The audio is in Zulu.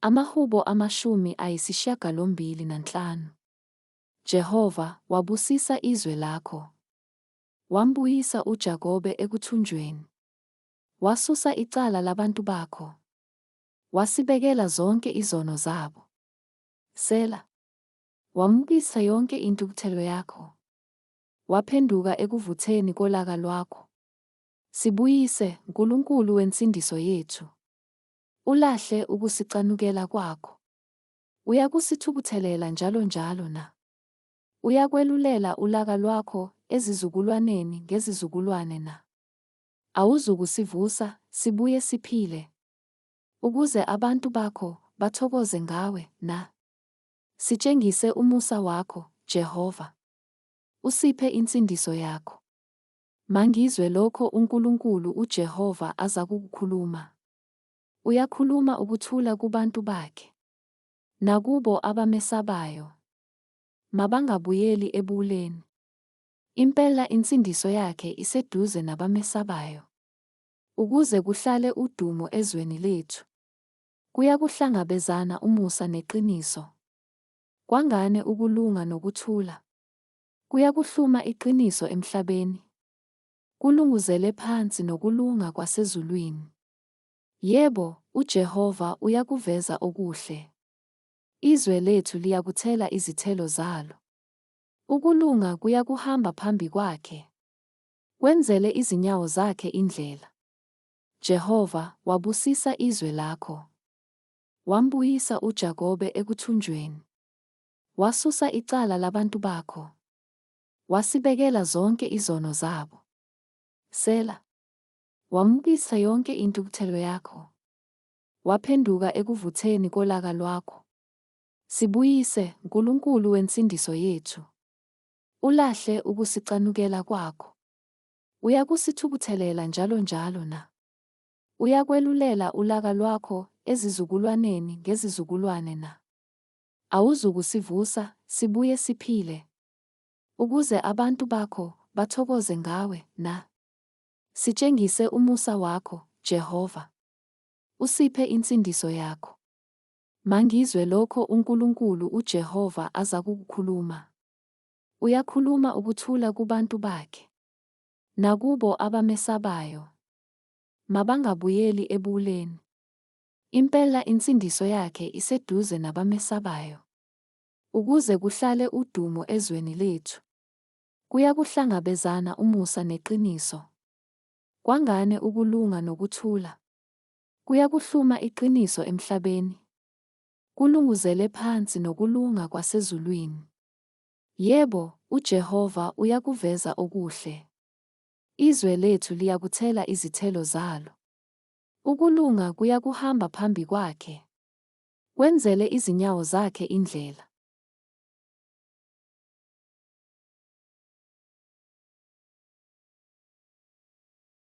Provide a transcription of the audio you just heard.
Amahubo 85. Jehova, wabusisa izwe lakho. Wambuyisa uJakobe ekuthunjweni. Wasusa icala labantu bakho. Wasibekela zonke izono zabo. Sela. Wamukisa yonke intukuthelo yakho. Waphenduka ekuvutheni kolaka lwakho. Sibuyise, Nkulunkulu wensindiso yethu. Ulahle ukusicanukela kwakho. Uyakusithukuthelela njalonjalo na? Uyakwelulela ulaka lwakho ezizukulwaneni ngezizukulwane na? Awuzukusivusa, sibuye siphile, ukuze abantu bakho bathokoze ngawe na? Sitshengise umusa wakho, Jehova. Usiphe insindiso yakho. Mangizwe lokho uNkulunkulu uJehova azakukukhuluma. Uyakhuluma ukuthula kubantu bakhe. Nakubo abamesabayo. Mabangabuyeli ebuwuleni. Impela insindiso yakhe iseduze nabamesabayo. Ukuze kuhlale udumo ezweni lethu. Kuyakuhlangabezana umusa neqiniso. Kwangane ukulunga nokuthula. Kuyakuhluma iqiniso emhlabeni. Kulunguzele phansi nokulunga kwasezulwini. Yebo, uJehova uyakuveza okuhle. Izwe lethu liyakuthela izithelo zalo. Ukulunga kuyakuhamba phambi kwakhe. Kwenzele izinyawo zakhe indlela. Jehova, wabusisa izwe lakho. Wambuyisa uJakobe ekuthunjweni. Wasusa icala labantu bakho. Wasibekela zonke izono zabo. Sela. Wamukisa yonke intukuthelo yakho. Waphenduka ekuvutheni kolaka lwakho. Sibuyise, Nkulunkulu wensindiso yethu. Ulahle ukusicanukela kwakho. Uyakusithukuthelela njalonjalo na? Uyakwelulela ulaka lwakho ezizukulwaneni ngezizukulwane na? Awuzukusivusa, sibuye siphile, ukuze abantu bakho bathokoze ngawe na? Sitshengise umusa wakho, Jehova. Usiphe insindiso yakho. Mangizwe lokho uNkulunkulu uJehova azakukukhuluma. Uyakhuluma ukuthula kubantu bakhe. Nakubo abamesabayo. Mabangabuyeli ebuwuleni. Impela insindiso yakhe iseduze nabamesabayo. Ukuze kuhlale udumo ezweni lethu. Kuyakuhlangabezana umusa neqiniso. Kwangane ukulunga nokuthula. Kuyakuhluma iqiniso emhlabeni. Kulunguzele phansi nokulunga kwasezulwini. Yebo, uJehova uyakuveza okuhle. Izwe lethu liyakuthela izithelo zalo. Ukulunga kuyakuhamba phambi kwakhe. Kwenzele izinyawo zakhe indlela.